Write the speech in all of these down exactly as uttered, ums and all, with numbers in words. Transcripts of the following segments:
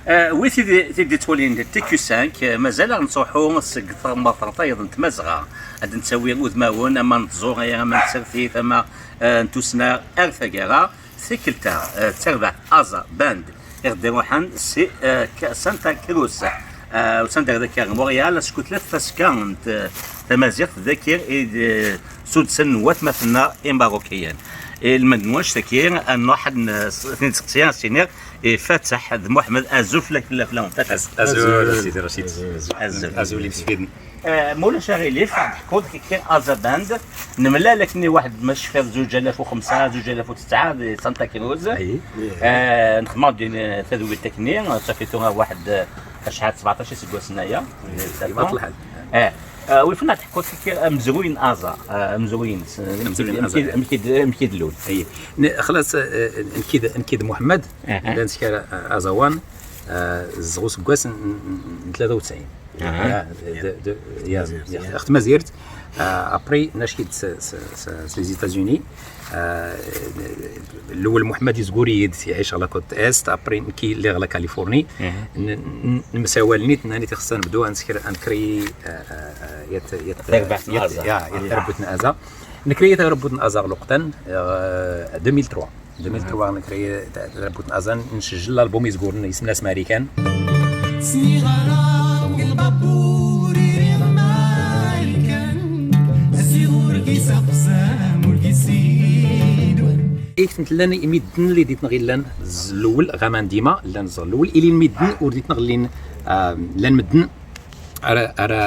Eh, wi tid-, tid-ittwalin T Q cinq, eh, mazal-aɣ nettruḥu seg tɣemmar tayeḍ n Tmazɣa, ad d-nettawi udmawen ama n tẓuri, ama n tsertit, ama, eh, n tussna ar taggara. Tikkelt-a, eh, d tarbaɛt Aza Band i ɣ-d-iruḥen si, eh, K-, Santa Cruz, eh, ussan-d ar daki ar Montréal, acku tella tfaska n t-, tamaziɣt daki i d-, eh, suddsen watmaten-nneɣ imarukiyen. I lmend n wannect-agi, ad nruḥ ad n-, s-, ad ten-id-seqsi, ad s-iniɣ i Fateḥ d Muḥemmed, azul fell-ak, fell-awen. Fateḥ. Azul, azul, a Sidi Racid. Azul. Azul imsefiden. Eh, ma ulac aɣilif, ad d-teḥkuḍ kra Aza Band. Nemlal akken i waḥed ma tecfiḍ zuǧ alaf u xemsa, zuǧ alaf u tesɛa di Santa Cruz. Ayi. Eh, nexdem-aɣ-d din, eh, tadwilt akkenni, safi tura waḥed, eh, acḥal, sebɛeṭṭac iseggasen aya. Ibaṭel lḥal. Eh, eh, wifen ad teḥkuḍ kra amezruy n Aza, eh, amezruy-ines, eh, amezruy n Aza, amek i d-, amek i d-, amek i d-lul. Ayi. Ne-, xlas, eh, nekki d, nekki d Muḥemmed, Aha. Nella nesker, eh, aẓawan, eh, zzeɣ useggas n, n, n tlata u tesɛin. Aha. Ya, de, de, ya, ya, ɣef tmazirt. Ah, après, nacki-d s, s, s, s les États-Unis. Ah, l-ewwel Muḥemmed izguri-yi-d, iɛic ɣer la côte est, après nekki lliɣ ɣer la Californie. Aha. N, n, nemsawal nit, nani tixsan bdu ad nsker, ad nkri, ah, ah, ah, yat, yat, Tarbaɛt n yat, Aza. Ya, yat tarbut n Aza. Nekri yat tarbut n Aza ɣer Luqtan, ah, deux mille trois. Deux mille trois, nekri ta-, tarbut n Aza, nsejjel l'album izguren, isem-nnes Marikan. Sniɣ-ara deg lbabur iriɣ Marikan, asiɣ ur gis aqzam, ur gis idwan. Ikten llan imidden li di tneɣ illan z-, lewwel ɣaman dima, llan z-, lewwel ilin midden ur di tneɣ llin, ah, llan medden ara, ara,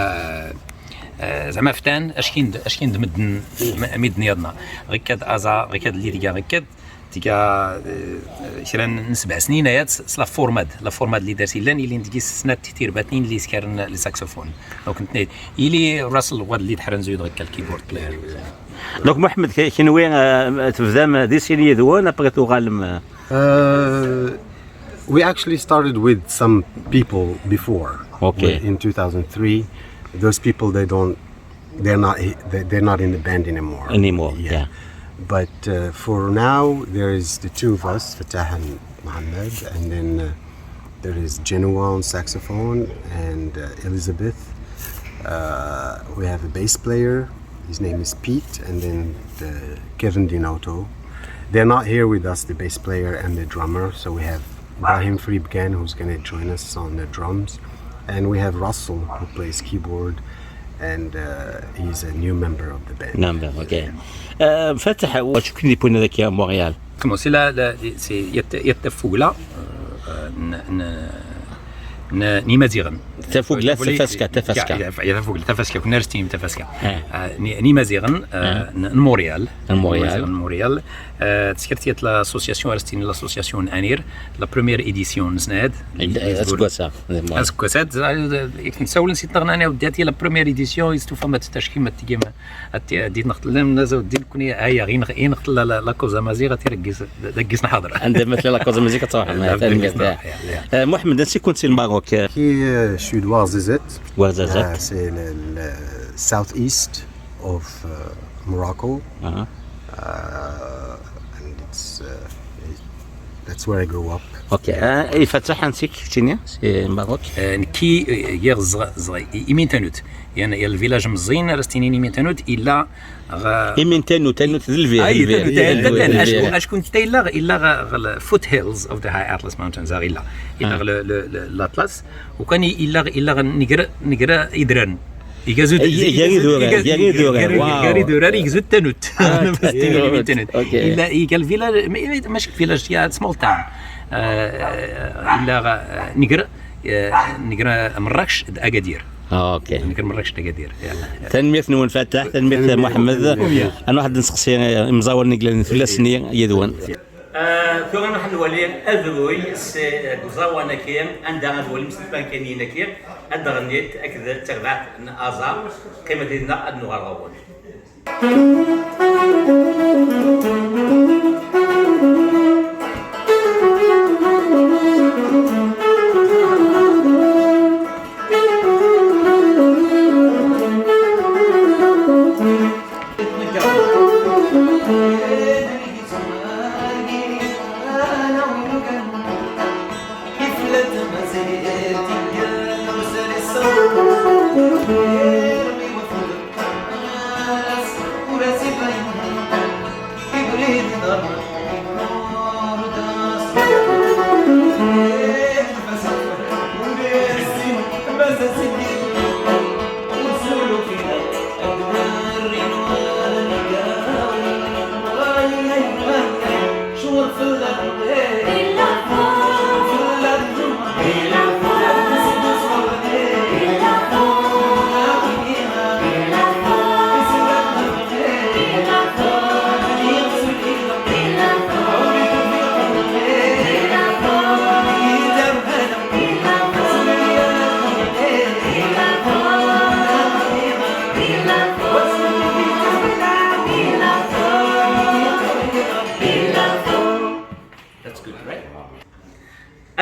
ah, zɛma ftan, ackin d, ackin d medden, m-, midden yaḍna. Ɣikkad Aza, ɣikkad li tga, ɣikkad tga, eh, kra n sebɛ snin ayat s, s la Formad. La Formad li ders illan, ilin deg-s snat tirbatin li skaren le saxophone. Donc, netni, ili Russell Ward li d ḥranzu dɣa le keyboard player. Donc, Muḥemmed, k-, kenwi, eh, tebdam di sin yid-wen, après tuɣalem, eh? Uh, we actually started with some people before. Okay. In two thousand three, those people, they don't, they're not, they, they're not in the band anymore. Anymore, yeah. But, uh, for now, there is the two of us, Fatah and Mohammed, and then, uh, there is Genoa on saxophone and, uh, Elizabeth. Uh, we have a bass player. His name is Pete, and then the Kevin Dinauto. They're not here with us, the bass player and the drummer. So we have Ibrahim Fribgan, who's gonna join us on the drums, and we have Russell, who plays keyboard, and, uh, he's a new member of the band. Number, okay. Euh, Fatah, acu k-id-yewwin ad akka Montréal? Bon, c'est la, la, c'est, il y a, il y a Tafugla, euh, n, n, n, n Imaziɣen. Tafugla, Tafugla, tafaska, tafaska. Ya, ya, ya, Tafugla, tafaska, kunna ar s-tinim tafaska. Ah. Ah, n, n Imaziɣen, ah, n, n Montréal. N Montréal. Imaziɣen n Montréal. Ah, teskert yat l'association, ar s-tini l'association n Anir, la première édition n snad. Aseggas-a. Aseggas-a, yak nessawlen si tneɣ nani, la première édition, is tufa ma tettackim, ma tgim, Ad di-, ad d-ineɣ tellam, d azawed di nekni, aya, ineɣ, ineɣ tella la, la, la cause amaziɣ, ad tireggis, d, d aggis nḥaḍer. Anda ma tella la cause amaziɣ, ad truḥem, ah, tanemmirt, ah. Ah, Muḥemmed, ansi-ken si Lmerruk? Qui, euh, je suis de Ouarzazate. Ouarzazate. Euh, c'est le, le southeast of, euh, Morocco. Aha. Euh, and it's, euh, it, that's where I grew up. Ok. Ah, i Fatah, ansi-k keččini, si Lmerruk? Euh, nekki, euh, giɣ zɣ-, zɣ-, i, imi n Tanut. Yan, yan lvillage meẓẓin, ara s-tinin imi n Tanut, illa ɣ-, imi n Tanut, Tanut d lvir, ah, lvir, Tanut, lvir, Tanut, lvir. Acku, acku netta illa, illa ɣ-, ɣ-, le foothills of the High Atlas Mountains, ɣ illa. Illa, ah, ɣ-, le, le, le, l'Atlas, u kan i-, illa, illa ɣ-, negra, negra idran. Iga zud, iga idurar, iga idurar, iga, wow. Iga idurar, iga zud Tanut. Ah, ok. Tanut. Ok. Illa, iga lvillage, ma-, ma-, mačči village, ya small town. Ah, illa ɣ-, negra, eh, negra Mrakkec d Agadir. Ah, ok. Negra Mrakkec d Agadir. Ya, ya. Tanemmirt-nwen, Fatah, tanemmirt, Muḥemmed. Ad nruḥ ad nseqsi, eh, imẓawanen i yellan fell-asen yid-wen. Eh, tura nruḥ ad nwali adruy s, eh, uẓawan-agi, anda ad nwalim s tpankaniyin-agi, ad d-ɣennint akked terbaɛt n Aza. Qqimet yid-neɣ ad nuɣal ɣer-wen.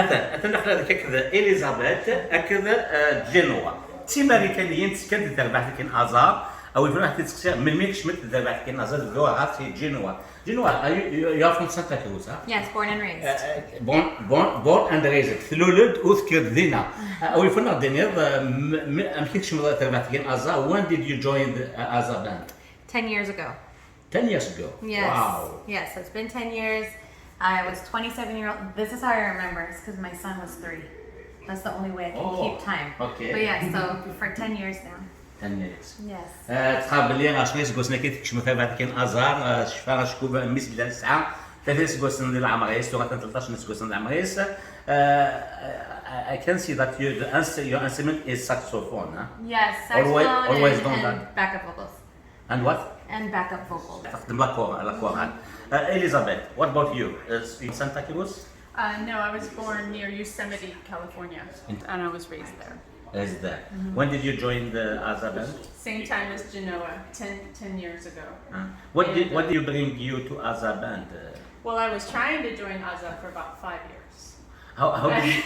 Atan, atan daxel ad akked Elizabeth, akked, eh, Genoa. D timarikaniyin ttekkan di terbaɛt akin aẓar. A wi fran ḥti tseqsiɣ, melmi kecmet di terbaɛt akin aẓar, d ɣef si Genoa. Genoa, are you, you, you are from Santa Cruz, huh? Yes, born and raised. Eh, eh, born, born, born and raised. Tluled u tekkred dinna. Eh, a wi fran ad d-tiniḍ, eh, m- m- amek i tecmeḍ di terbaɛt akin aẓar? When did you join the, uh, aza band? Ten years ago. Ten years ago. Yes. Wow. Yes, it's been ten years. I was twenty-seven year old. This is how I remember. It's because my son was three. That's the only way I can Oh, keep time. Okay. But yeah, so for ten years now. Ten years. Yes. Eh, tqabel-iyi ɣer cmi iseggasen akka i tekcem terbaɛt akin aẓar, eh, cfa acku mmi-s yella yesɛa tlata iseggasen di leɛmer-is, tuɣa kan tleṭṭac n iseggasen di leɛmer-is. Eh, I, I can see that you, the inst- your instrument is saxophone, huh? Yes, saxophone Always- always and, done and that. Backup vocals. And what? And backup vocals. Txeddem la chor- la chorale. Eh, Elizabeth, what about you? Is in Santa Cruz? Uh, no, I was born near Yosemite, California, and I was raised there. Is there? When did you join the aza band? Same time as Genoa, ten, ten years ago. Uh, what did what did you bring you to aza band? Uh, Well, I was trying to join Aza for about five years. how how did you,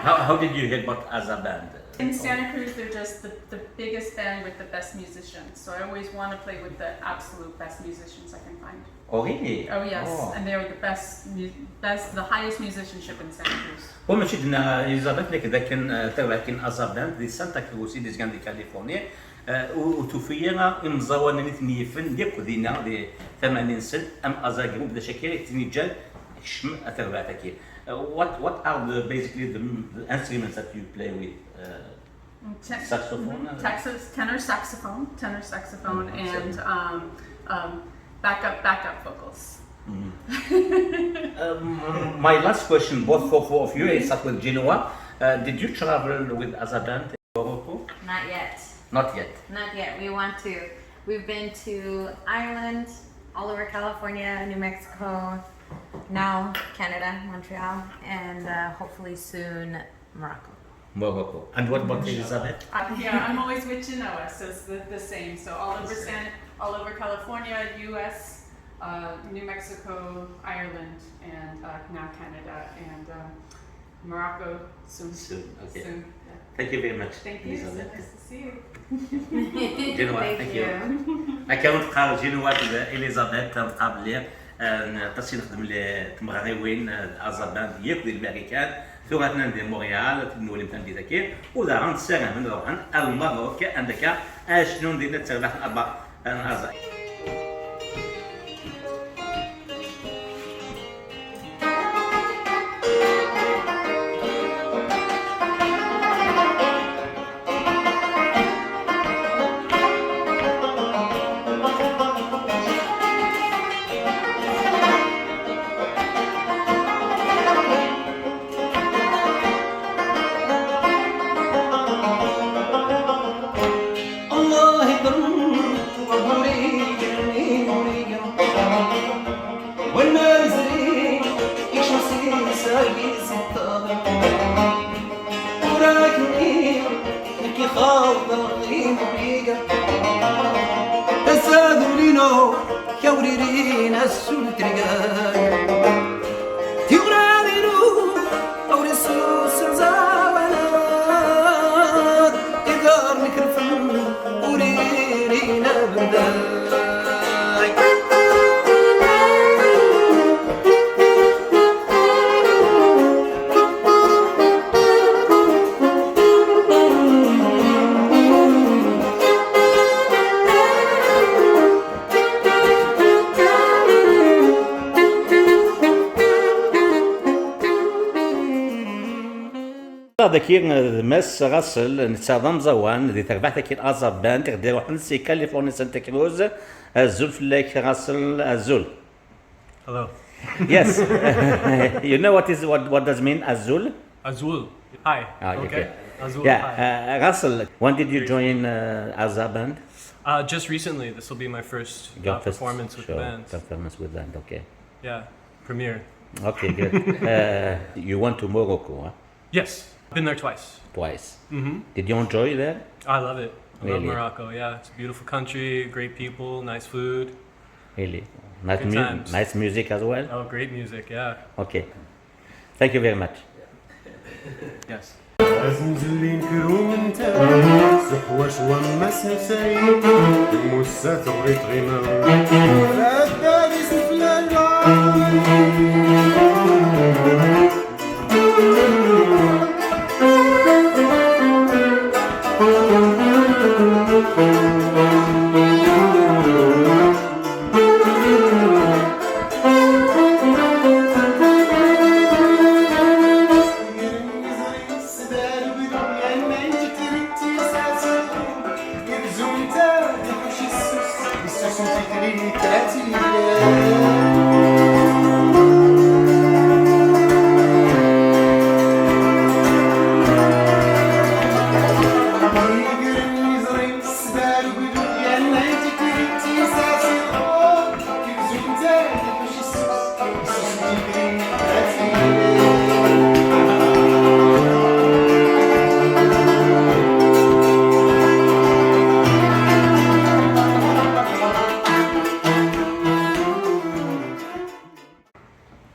how, how did you hear about aza band? In Santa Cruz, they're just the, the biggest band with the best musicians. So I always want to play with the absolute best musicians I can find. Oh, really? Oh yes, Oh. And they are the best, mu- best, the highest musicianship in Santa Cruz. Wa mačči d-tenna Elizabeth nekk d akken, eh, terbaɛt akin aza band di Santa Cruz i d-izgan di Californie, eh, u u tufi ara imẓawanen i ten-yifen yakk dinna di tamanin-nsen, am aza group d acu akka i ten-iǧǧan kecmen terbaɛt-agi. Eh, what what are the basically the, the instruments that you play with? Eh, Te- Saxophone? Mhm. Texas tenor saxophone, tenor saxophone, Mhm. And um, um, backup backup vocals. Um, my last question, both for, for of you, I start with Genoa. Uh, did you travel with aza band in Morocco? Not yet. Not yet. Not yet. We want to. We've been to Ireland, all over California, New Mexico, now Canada, Montreal, and uh, hopefully soon Morocco. Morocco. And what about Elizabeth? Uh, yeah, I'm always with Genoa, so it's the, the same. So all over San, all over California, U S, uh, New Mexico, Ireland, and uh, now Canada and um, Morocco soon. Soon, okay. Soon. Yeah. Thank you very much, Thank you. So Elizabeth. Nice to see you. Genoa, thank you. Akka i teqqar Genoa d Elizabeth, teqqar belli, eh, aṭas i nexdem le- tmeɣriwin, eh, aza band yakk di Lmarikan, tura atnan di Montréal, ad ten-nwali tameddit-agi, u daɣen ssaramen ad ruḥen ar Lmerruk, anda akka ad cnun dinna d terbaɛt n aẓar. الله يكرم وبوريك الميمورية والمال زرين يشمسي ساقي ستار وراك منير لكي خاض غيم بريقة تسادولينو كوريرين السلطريقة تيغرانينو أوريسو سنزاوانا إدار مكرفن وريرينا بنداي Dagi d Mass Russell, netta d amẓawan di terbaɛt-agi n Aza Band, i ɣ-d-iruḥen si California, Santa Cruz. Azul fell-ak, Russell, azul. Hello. Yes. You know what is, what, what does mean azul? Azul. Hi. Ah, okay. Okay. Azul. Yeah, Hi. uh, Russell, when did you join, uh, Aza Band? Uh, just recently. This will be my first Your uh, first performance with show, the band. Performance with band, okay. Yeah. Premiere. Okay, good. Uh, you went to Morocco, huh? Yes. Been there twice. Twice. Mm-hmm. Did you enjoy there? I love it. I love Really? Morocco. Yeah. It's a beautiful country. Great people. Nice food. Really? Nice, Good mu- times. Nice music as well? Oh, great music. Yeah. Okay. Thank you very much. Azenzellin krum nta, seḥwac wammas n sayid, mussa teɣri tɣima. Addad iseflala.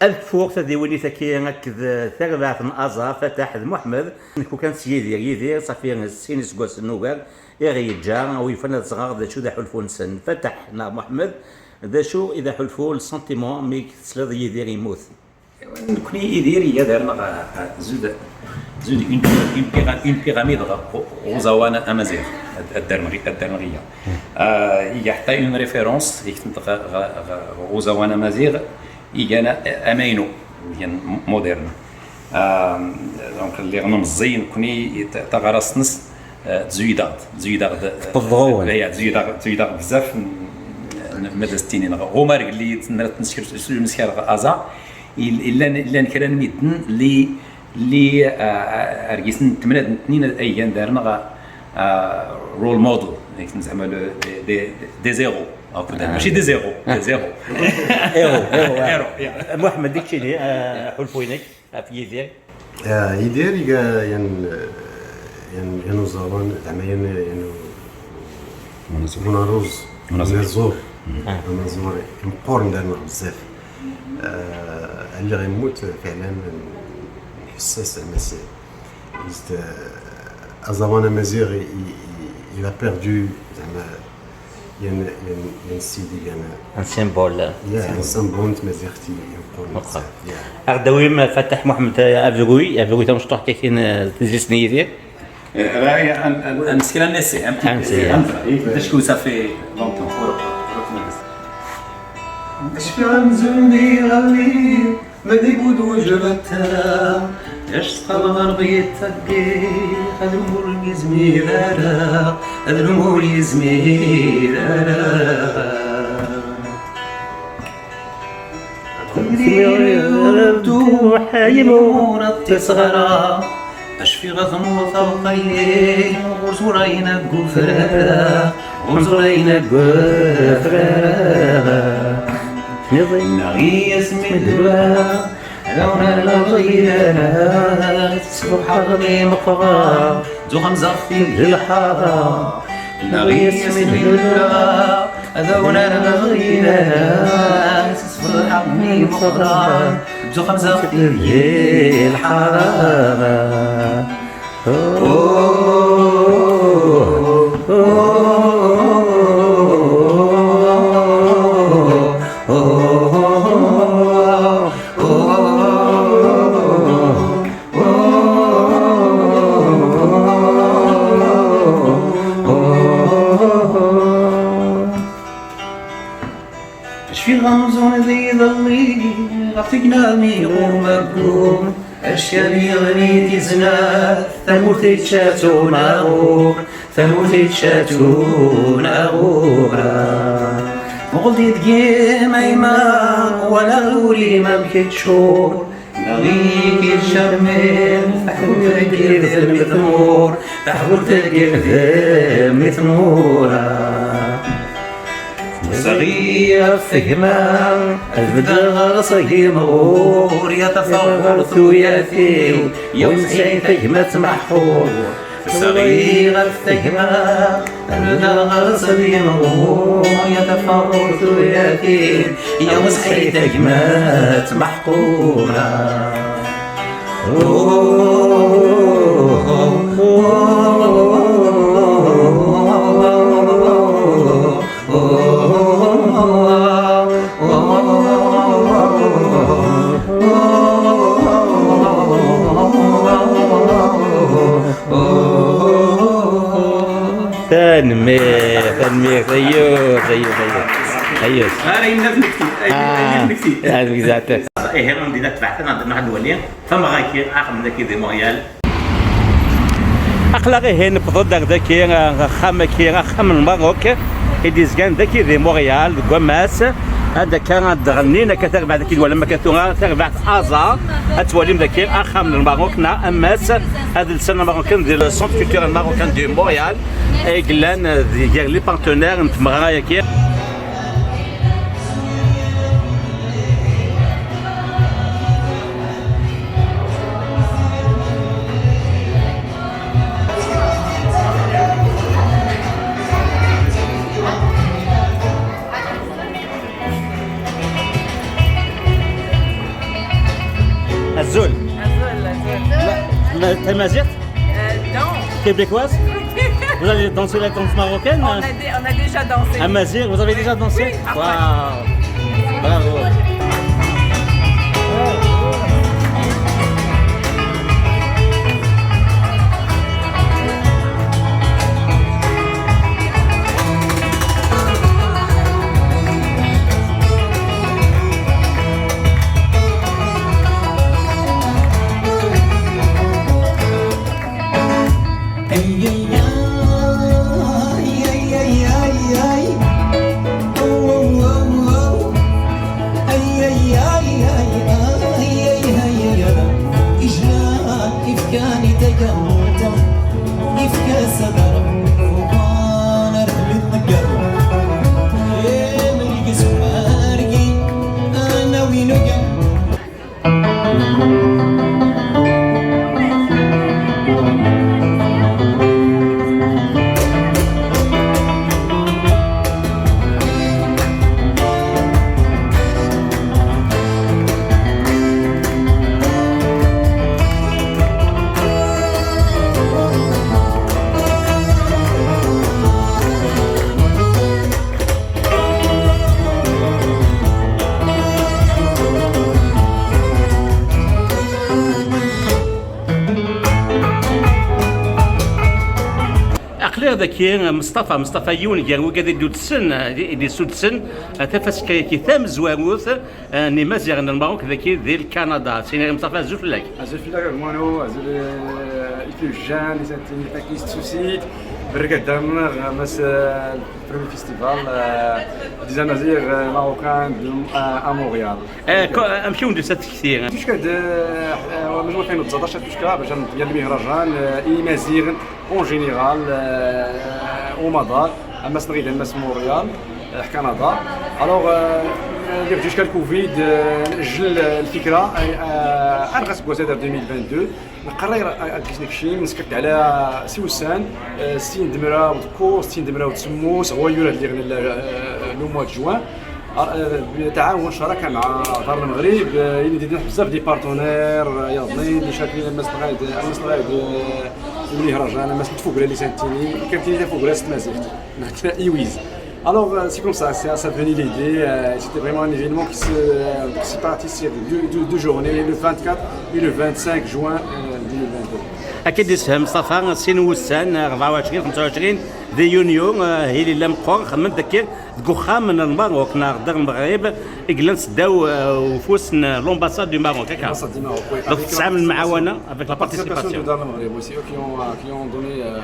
Ad kfuɣ tadiwennit-agi akked tarbaɛt n Aẓa, Fataḥ d Muḥemmed. Nekk kan s Yidir. Yidir, safi sin iseggasen n ugar i ɣ-yeǧǧa, ur yufan ad ẓreɣ d acu d aḥulfu-nsen. Fataḥ neɣ Muḥemmed, d acu i d aḥulfu, le sentiment, mi tesliḍ Yidir yemmut? Nekni Yidir iga darneɣ, ah, ah, zud, zud une, une pyra-, une pyramide ɣ-, ɣ-, ɣ uẓawan amaziɣ, ad, ad darneɣ, ad darneɣ iya. Ah, iga ḥetta une référence, i ktent ɣ-, ɣ-, ɣ-, ɣ uẓawan amaziɣ, igan a-, amaynu, igan moderne. Ah, donc, lliɣ nemeẓẓiy nekni, ta-, taɣarast-nnes, ah, tzuyd-aɣ-d, tzuyd-aɣ-d. Tqeḍḍeɣ-awen. Ya, tzuyd-aɣ-, tzuyd-aɣ-d bezzaf n, n, ma d as-ttini, neɣ ɣumar gelli tenna tneskar, neskar ɣ aẓa, il-, llan, llan kra n medden li, li, ah, ar gis n tmnad n tnin ay gan darneɣ, ah, role model, akken zeɛma le, des, des, des héros. Akked, mačči des zéros, des héros. Héros, héros, ah. Héros, ya. Muḥemmed, i keččini, ah, aḥulfu-inek ɣef Yidir? Ah, Yidir iga yan, yan, yan uẓawan, zeɛma yan, yan u-, unaẓur. Unaẓur. Unaẓur. Unaẓur. Ah. Unaẓur imeqqoren darneɣ bezzaf. Ah, alliɣ yemmut, fiɛlan, nḥess-as, zeɛma s-, is-, ah, aẓawan amaziɣ i, i, i, il a perdu, zeɛma, yan, yan, yan sidi, yan. Un symbole. Ya, un symbole n tmaziɣt i, imeqqoren. Meqqar. Bezzaf. Ya. Aɣ-d-awim Fataḥ Muḥemmed, eh, abruy, abruy tamecṭuḥt-agi n, eh, tezlit n Yidir. Eh, raya, an, an, an, c'est un essai, un petit essai. Un essai. Parce que ça fait longtemps. Acfiɣ amzun d iɣalli, ma d igud wejbat ara, acṣel ɣer bɣiṭ tagi, ad ur yizmir ara, ad ur yizmir ara. Timir ur d-tuḥ yimur ad tt-iṣɣara. Acfiɣ ad tmuteḍ tayi, ur ẓur ayen aggufrara, ur ẓur ayen aggufrara. Niḍi. Neɣ i asmi d-tura, ad awen-rreɣ lɣiran, ad tesfuḥeḍ mi meqqreɣ, d uxemẓeɣ-t-id d lḥara. Neɣ i asmi d-tura, ad awen-rreɣ lɣiran, ad tesfuḥeḍ mi meqqreɣ, d uxemẓeɣ-t-id d lḥara. Cfiɣ amzun d iḍelli, ɣef tegnaḍ mi iɣum ayyur, acca mi ɣlint i snat, tamurt ičča-tt unaɣur, tamurt ičča-tt unaɣur. Muqel-d deg-i a yemma, walaɣ ul-im amek iččur, neɣ-ik ičča mmi, taḥbult-agi d mmi tmur, taḥbult-agi d mmi tmur. Museɣ-i ɣef tegma, ad beddeɣ ɣer-s a yimɣur, ya tafaɣurt uyat-iw, ya wemsay tagmat meḥqur. Museɣ-i ɣef tegma, ad beddeɣ ɣer-s a yimɣur, ya tafaɣurt uyat-iw, ya wemsay tagmat meḥqura. Tanemmirt, tanemmirt, ayyuz, ayyuz, ayyuz. Ayyuz. Ara yemma tmekti, ay, ay, ah, tmekti. Ah, exact. Ihi, anda i d-tebɛet, ad nwali. Tamɣaki, axxam daki di Montréal. Aql-aɣ ihi newweḍ-d ar daki, axxam-agi, axxam n Lmerruk, i d-yezgan daki di Montréal, deg wammas. Ad akka ad d-ɣennin akka tarbaɛt daki, twalam akka tura tarbaɛt Aza. Ad twalim daki axxam n Lmerruk neɣ ammas adelsan amarukan di le Centre culturel marocain de Montréal, i yellan di gar les partenaires n tmeɣra-agi. Azul. Azul, azul. La, la, tamaziɣt? Euh, non. Québécoise? Vous allez danser la danse marocaine? On a dé-, on a déjà dansé. Amazigh, vous avez déjà dansé? Oui, ah ouais. Waouh. Bravo. Aql-aɣ daki, Meṣṭafa, Meṣṭafa, yiwen gar wigad i d-uddsen, i d-isuddsen, tafaska-agi tamezwarut, eh, n Imaziɣen n Lmerruk daki di Lkanada. Sidi Meṣṭafa, azul fell-ak. Azul fell-ak a Gmano, azul, eh, i tujjan, i tantini, i tsussit, berrek ad d-rneɣ, mas, eh, premier festival, euh, des Amazirs, euh, marocains de, euh, à Montréal. Eh, ko-, amek i wen-d-tusa tekti? Tucka d, euh, euh, majmua tayem tẓadac, tucka, bac ad nṭeyya lmihrajan, euh, i Imaziɣen, en général, euh, umaḍal, ammas n ɣida, ammas n Montréal, euh, Canada. Alors, euh, euh, tucka lcovid, euh, nejjel, euh, lfikra, euh, euh, ar ɣas deg wazadar deux mille vingt-deux, Nqerray ar-, ar-, ar-, nekcim, neskert ɛla s wussan, eh, settin d mraw d kuẓ, settin d mraw d semmus, ɣwayyur ad lliɣ nella, eh, le mois de juin. Ar-, eh, بتعاون شراكة مع دار المغرب, eh, il y a بزاف des partenaires, eh, yaḍnin, di chacune, ammas n lɣayd, ammas n lɣayd, eh, n Mihrajan, ammas n tfugla li santini, kan tini tafugla s tmaziɣt. Iwiz. Alors, euh, c'est comme ça, c'est, ça venu l'idée. Euh, c'était vraiment un événement qui se, euh, qui s'est parti sur deux, deux, deux journées, le vingt-quatre et le vingt-cinq juin, euh, deux mille vingt-deux. Akka d-yessefhem Meṣṭafa, sin wussan, rebɛa u ɛecrin, xemsa u ɛecrin di yunyu, euh, hi lila meqqer, xemmemt daki deg uxxam n Lmerruk neɣ Dar Lmeɣrib, i yellan seddaw, euh, ufus n l'ambassade du Maroc, akka. L'ambassade du Maroc, oui. Donc, avec la tesɛam lemɛawna, avec la participation de Dar Lmeɣrib aussi, qui ont, euh, qui ont donné, euh,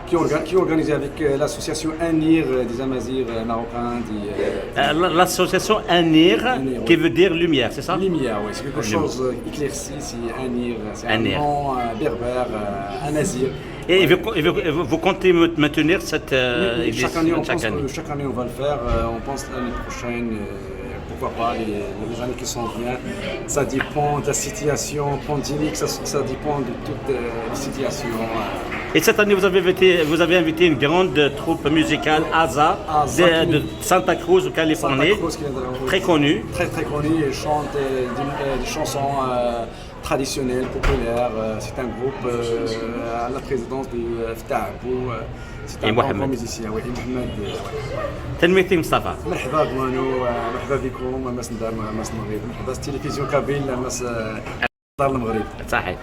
qui orga-, qui est organisé avec, euh, l'association Anir, euh, des Amazirs, euh, marocains, des, euh, euh, la-, l'association Anir, Anir, qui veut dire lumière, c'est ça? Lumière, oui, c'est quelque chose, euh, éclairci, c'est Anir, c'est un nom, euh, berbère, euh, amazigh. Et vous, et vous, vous comptez maintenir cette, euh, église chaque année? Oui, chaque année, on pense que chaque année, on va le faire. Euh, on pense l'année prochaine, euh, Pourquoi pas, les, les années qui sont bien, ça dépend de la situation pandémique, ça, ça dépend de toutes, euh, les situations, euh. Et cette année, vous avez invité, vous avez invité une grande troupe musicale, Aza, de, de Santa Cruz, en Californie. Santa Cruz, qui est très connue. Très, très connue, et chante, euh, des, euh, des chansons, euh, Traditionnel, populaire, euh, c'est un groupe euh, à la présidence de euh, Ftah Abou, euh, c'est Et un grand, Mohamed. Grand musicien, oui, et Mohamed. Euh, ouais. Tanemmirt-ik Mustafa. مرحبا بوانو، آه، مرحبا بكم، ماس ندار، ماس المغرب، مرحبا بالتلفزيون كابيل، ماس آه، دار المغرب. صحيح.